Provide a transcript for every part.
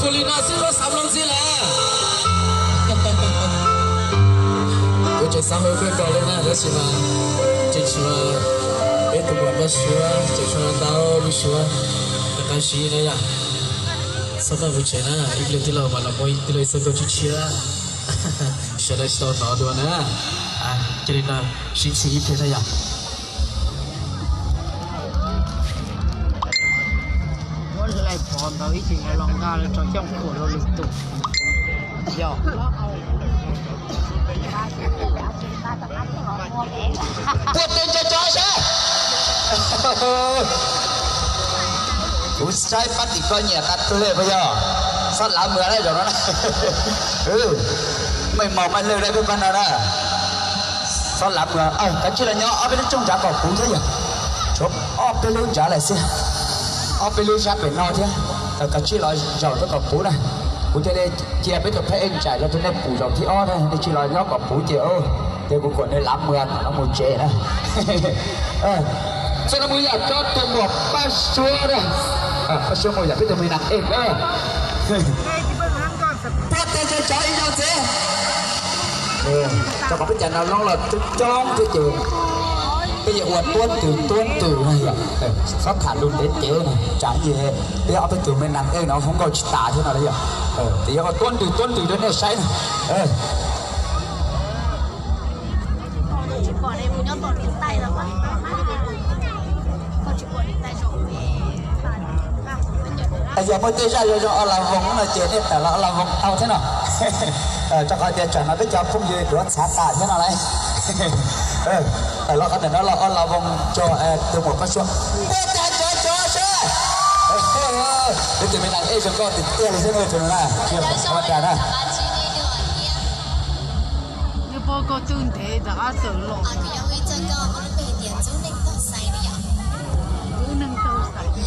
Ua li no xwb koj xav mloog xwb las. Kuv tseem xav hu koj nkaus li na, tab sis mas tseem tsis, peb tus muam npaj suav, tseem tshuav ntau lub suav, nqa siv na yom. Txhob npaj mus tsev na, ib pliag tij laug mas los muaj tij laug ib txoj nkauj tshiab tshiab, sawv daws tsis tau hnov dua na. Cia li no, sib ntsib ib pliag na yom. Muab lais pov ntawd ib chim los nqa lawv tso xyooj khuam rau lwm tus. Yog. Puas tes nco cov seb. Kuv saib pab tim koj nyiam qab tus le puas yog? Xob lav mws na zaum no na. Mej mos maj lwj na peb pab no na. Xob lav mws, kav tsij los nyob ob peb lub rooj nrad kom puv thiab yog. Tshuav ob peb lub nrad lawm xwb. Ob peb lub sab pem no thiab. Kav tsij los zaum rau kom puv na. Kuv thiaj li cia peb tus phab ej ntsais rau tus nej pum zaum thib ob na, nej tsij los nyob kom puv ces, ces kuv kom nws lav mws no mus tsev na. Txoj no mus yam cov tus muam Paj Suav na. Paj Suav mus yam peb tus me nas ej na. Pab teg cov cov ib zaug txiv. Rau qhov peb cov nas loob los coob coob thiab ces peb yuav ua tuab ntws tuab ntws na yom. Txhob tham lus ntev ntev na, tsam ib peb ob peb tug me nas ej no hu nkauj tsis tas thiab no yom. Ces yuav ua tuab ntws tuab ntws rau nej saib na. Yog muaj tej zaj zoo zoo o la voos no ces nej tawm los o la voos tau thiab no. Rau qhov tias tsam no peb cov phooj ywg duav txhav tas thiab no lauj. Tawm los qhov ntawm no los o la voos rau tus muam Paj Suav. Npuaj tag cov cov seb. Peb tus me nas ej zoo nkauj tiag tiag li thiab no tus no na, tsis yog thaum ntawd na. Nws pom koj twb ntev rov qab tawm los. Twb neeg tau xaiv.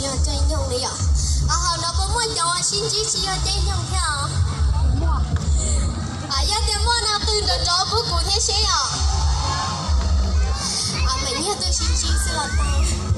Yog caij nyoog li yom. Ho no puas muaj cov uas sib ntsib tsis yog caij nyoog thiab os? Yog tias muaj no qw nrov nrov pub kuv thiab seb os. Mas nyiag tuaj sib ntsib xwb los tau.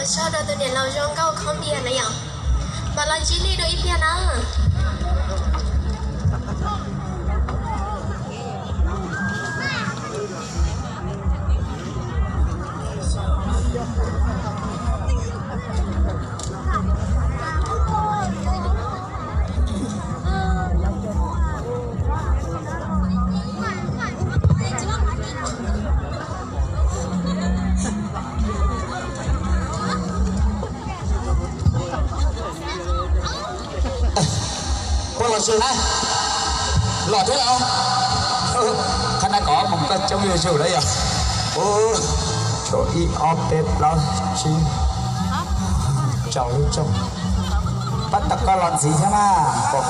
Sau rau tus niam laus zoo nkauj khoob diag na yom. Mam los ntsib nej dua ib pliag na. Poj los zoo na, los thiab los. Qhov no kom mus koj coob yuav zus lawm yog. Ua, tshuav ib ob peb plaub tsib rau lub rooj. Pab tau koj los ntxiv thiab mas,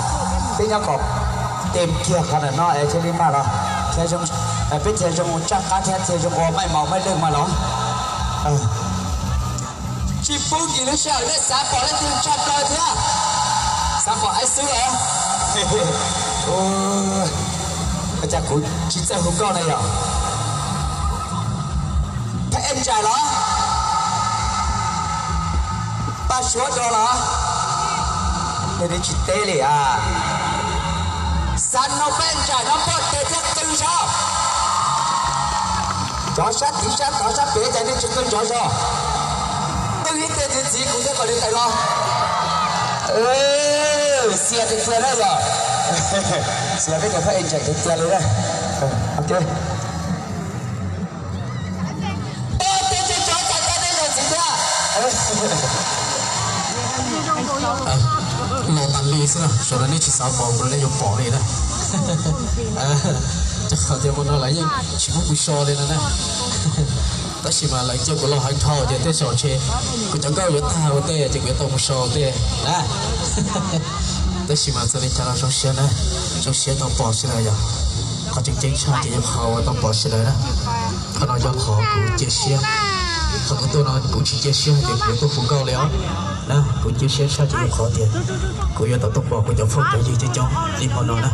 peb nyob kom tes kiag qhov ntawm no es thiaj li mas los, peb thiaj zoo tsaj qab thiab thiaj zoo ua maij maus maij leej mas los. Tsis pub kis lub sij hawm nej xav pom leej twg tshaj plaws thiab, xav pom Aib Xwb los? Ua cas kuv tsis txawj hu koj na yog? Phaj Ej Ntsais los? Paj Suav Dos los? Nws tsis teb li a. Xav nug Phaj Ej Ntsais no poj tes thiab qw zog. Cov sab tid sab tod sab pem cas nej tsis qw nrov zog? Qw ib teg ntxiv ntxiv kuv thiaj kom nws tawm los. Xias tiag tiag na yog. Xias peb cov Phaj Ej Ntsais tiag tiag li na. Ok. Los tas li xwb na, sawv daws nej tsis xav pom kuv los nej yuav pom li na. Rau qhov tias hmo no lawv yeej tsis muab kuv so li no na. Tab sis mas lawv cia kuv los heev dhau ces tej zaum ntshe kuv cov nkauj yuav tag ua ntej ces kuv yuav tau mus so ua ntej na. Tab sis mas txawm li cas los zoo siab na, zoo siab tau pom sawv daws yom. Qhov tseem ceeb tshaj ces yog qhov uas tau pom sawv daws na. Qhov no yog qhov kuv cia siab. Qhov kuv tuaj no kuv tsis cia siab hais tias kuv yuav tuaj hu nkauj li os na. Kuv cia siab tshaj ces yog qhov tias kuv yuav tau tuaj pom kuv cov phooj cov ywg coob coob li hmo no na.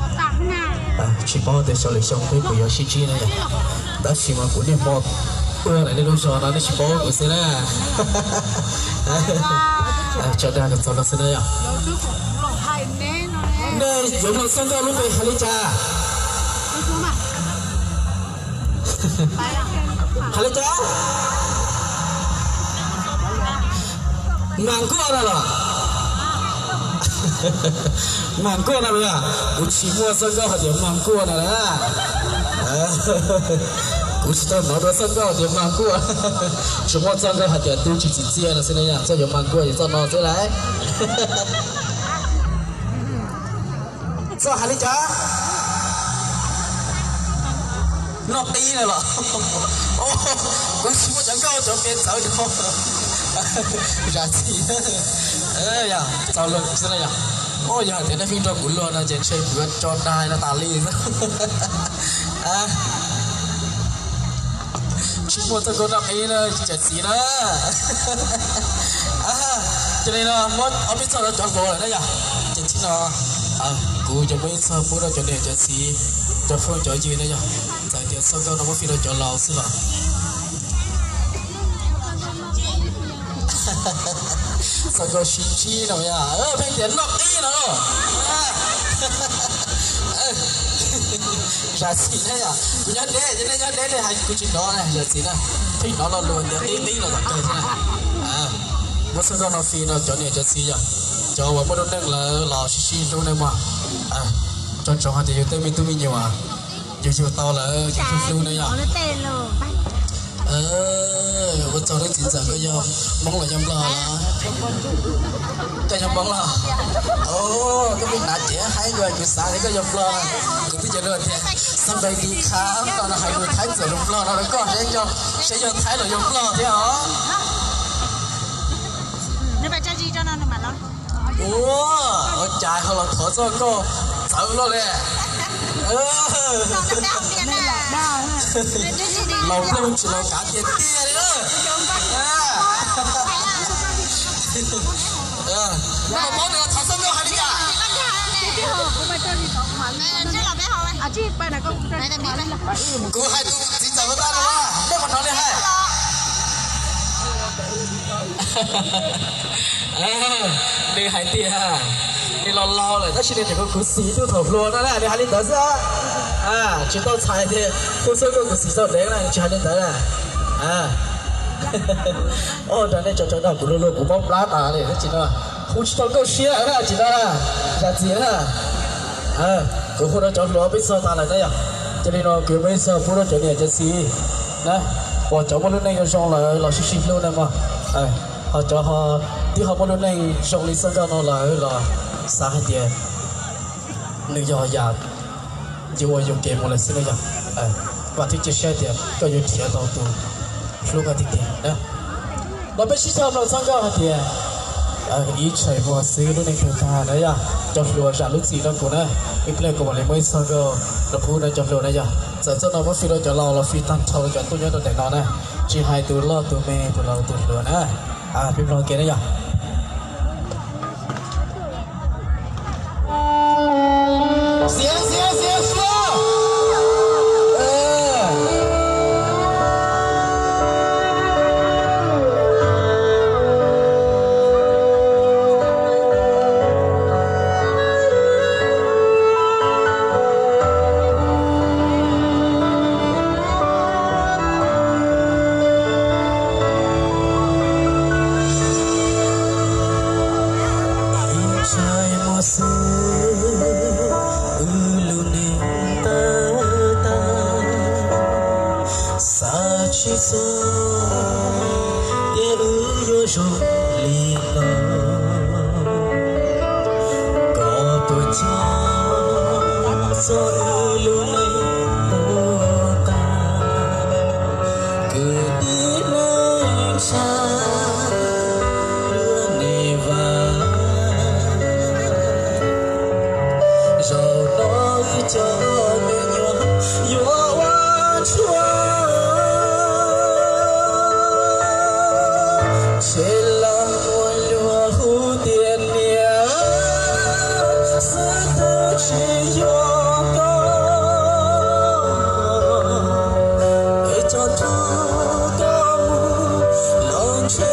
Tsis paub tias xyoo lwm xyoo peb puas yuav sib ntsib na yom. Tab sis mas kuv niaj hmo tuaj lawm nej lub zos no nej tsis paub kuv xwb na. Tso dag kom txaus no xwb na yom. Nej yuav muaj txoj nkauj lub npe hais li cas? Hais li cas? Mas Nkuaj no los? Mas Nkuaj no los? Kuv tsis muaj txoj nkauj hais tias Mas Nkuaj no na. Kuv tsis tau hnov dua txoj nkauj hais tias Mas Nkuaj. Tsuas muaj txoj nkauj hais tias Tub Tsis Txim Txiaj no xwb ne yom. Txoj yuav Mas Nkuaj yog txoj no xwb lauj. Txoj hais li cas? Noj qib no los? Kuv tsis muaj cov nkauj cov npe txawv no. Zam txim. Txaus lawm xwb na yom. Yog hais tias nej pheej nrog kuv luag no ces ntshe kuv yuav tso dag no tas li. Tsis muaj txoj nkauj noj qib na cov txiv na. Ces li no muab ob peb txoj rau cov hluas lawm na yom. Ces txij no kuv yuav muab ib txoj pub rau cov niam cov txiv, cov phooj cov ywg na yom. Txawm tias txoj nkauj no muab fij rau cov laus xwb los. Txoj nkauj sib ntsib no yom, pheej tias noj qib no. Zam txim na yom, kuv nyob deb ces nej nyob deb nej hais kuv tsis hnov na, zam txim na. Pheej hnov lo lus tias qib qib no tom kawg xwb na. Muab txoj nkauj no fij rau cov niam cov txiv yom, cov uas muaj lub neej lawm los sib sib hlub nej mog. Tsoom tsoom hais tias yus tej me tub me nyuam yus yug tau lawm yus hlub hlub na yom. Ua tsaug leej txiv ntxawm, koj yog Hmoob los yog Nplog los? Koj yog Hmoob los? Koj pheej hnav cev haib kuv, kuv xav tias koj yog Nplog. Kuv twb cia li tias xab npais di kha no hais lus Thaib txawm lus Nplog no rau koj seb, seb yog Thaib los yog Nplog thiab os. Ua, ua cas ho los thov txoj nkauj txawv luaj li. Laus nplooj tsis laus kav tiag tiag li. Koj paub nws los thov txoj nkauj hais li cas? Kuv hais tus txiv ntxawm ko tag no, nej puas hnov li hais? Nws hais tias nws los laus lawm tab sis nws tseem khuv xim tub thaum hluas no na, nws hais li ntawd xwb. Tsis tau txhais tias hu txhua koj khuv xim txog dev na, nws tsis hais li ntawd na. Ua rau nej tso tso nrog kuv luag luag kuv mob plab tas li tab sis no hu tsis tau nkauj siab na tsis no na, zam txim na. Kuv hu rau cov hluas peb txog tas lawm na yom, cia li no kuv yuav muab ib txog pub rau cov niam cov txiv na, uas cov muaj lub neej zoo zoo lawm los sib sib hlub na mog. Ho cov ho twb ho muaj lub neej zoo li txoj nkauj no lawm los xav hais tias nws yog yam yuav ua yuam kev mus lawm xwb na yom. Vam thiab cia siab tias koj yuav nrhiav tau tus hlub koj tiag tiag na. Los peb sib cog mloog txoj nkauj hais tias ib tshais muag xwb lub neej kawg tag na yom. Cov hluas zam lub txim rau kuv na, ib pliag kuv mam li muab ib txoj nkauj los pub rau cov hluas na yom. Txawm txoj no muab fij rau cov laus los fij tag nrho rau cov tuaj nyob rau ntawm no na, tsis hais tus loj tus me tus laus tus hluas na. Peb mloog ke na yom. Xiav, xiav, xiav, xiav. Ib tshais muag xwb wb lub neej tawg tag, xav tsis txog tias wb yuav zoo li no. Koj puas tsaug txog wb lub neej tuag tas, kwv tij neej tsa luag nim vam. Zaum no wb cov me nyuam yuav ua ntsuag, ntshe los muaj luag hu tias niam xwb twb tsis yog koj, es tso nrog koj mus los ntshe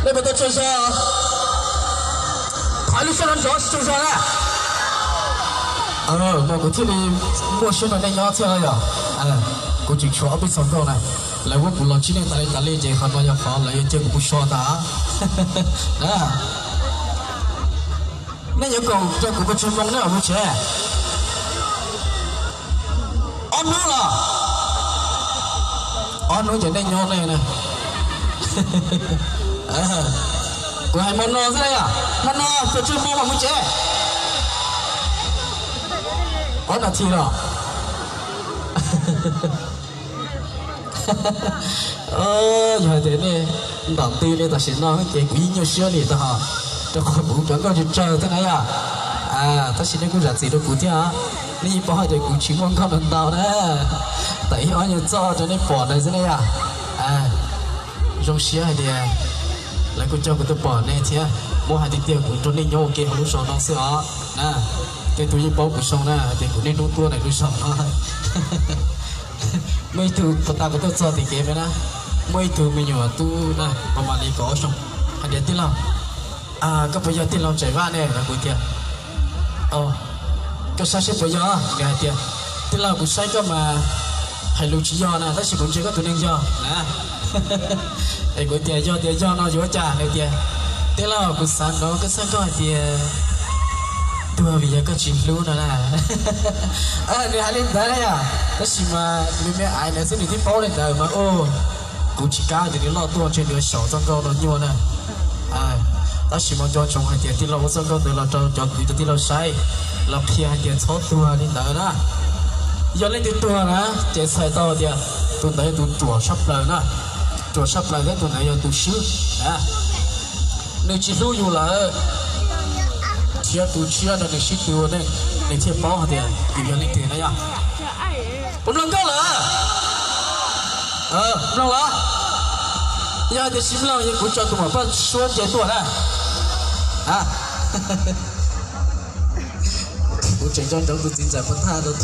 Nej puas tau tsaug zog? Thov lub suab no nrov tsaug zog na. Mas kuv thiaj li muaj siab nrog nej nyob thiab yom. Kuv tseem tshuav ob peb txog nkauj na, lawv muab kuv los ntsib nej tas li tas li ces qhov no yog qhov lawv yuav cia kuv mus so tas. Nej yuav koom rau kuv pes tsawg moo nej mam mus tsev? Ob hnub los? Ob hnub ces nej nyob nej na. Kuv hais hmo no xwb na yom, hmo no pes tsawg moo mam mus tsev? Ob nas this los? Yog hais tias nej ntom nti li tam sim no ces kuv yeej nyuaj siab li ntag, rau qhov kuv cov nkauj tsawg tsawg thiab na yom. Tab sis nej kuj zam txim rau kuv thiab, nej yeej paub hais tias kuv tsis muaj nkauj ntau ntau na, tawm ib ob nyuag txoj rau nej pom ntawd xwb na yom. Zoo siab hais tias lawv kuj coj kuv tuaj pom nej thiab, muab hais tiag tiag kuv nrog nej nyob ua ke hauv lub zos no xwb os na. Tej tug yeej paub kuv zoo na hais tias kuv niaj hnub tuaj ntawm lub zos no. Muaj ib tug puag ta kuv tuaj txog tim kev me na, muaj ib tug me nyuam tub na, npau mas li kaum ob xyoos, hais tias tij laug, koj puas yog tij laug Ntsaim Vaj ne? Kuv tias, koj saib seb puas yog? Nws hais tias, tij laug, kuv saib koj mas hais lus tsis yog na, tab sis kuv ntsia koj tus neeg yog na. Es kuv tias, yog tias yog no yuav ua cas? Nws tias, tij laug, kuv xav nrog koj txhawb nkauj hais tias tuag vim yog koj tsis hlub no na. Nws hais li ntawd na yom, tab sis mas nws me aiv ntawd xwb nws twb paub li ntawd mas, kuv tsis kam tias nws loj tuaj ntshe nws xyaum txoj nkauj no nyuaj na. Tab sis mas nco ntsoov hais tias tij laug muab txoj nkauj ntawd los rau cov kwv cov tij laug saib, los qhia hais tias txhob tuag li ntawd na. Yog leej twg tuag na, ces txhais tau tias tus ntawd yog tus ruam tshaj plaws na, ruam tshaj plaws thiab tus ntawd yog tus swb. Nws tsis hlub yus lawm, khiav tus tshiab nrog nws sib tw ua neej, nws thiaj paub hais tias yus yog leej twg na yom. Puas mloog nkauj lawm? Mloog los? Yog hais tias tsis mloog ces kuv tso tus maum paj suab nce tuaj na. Kuv tseem nco ntsoov tus txiv ntxawm puag thaj rau tho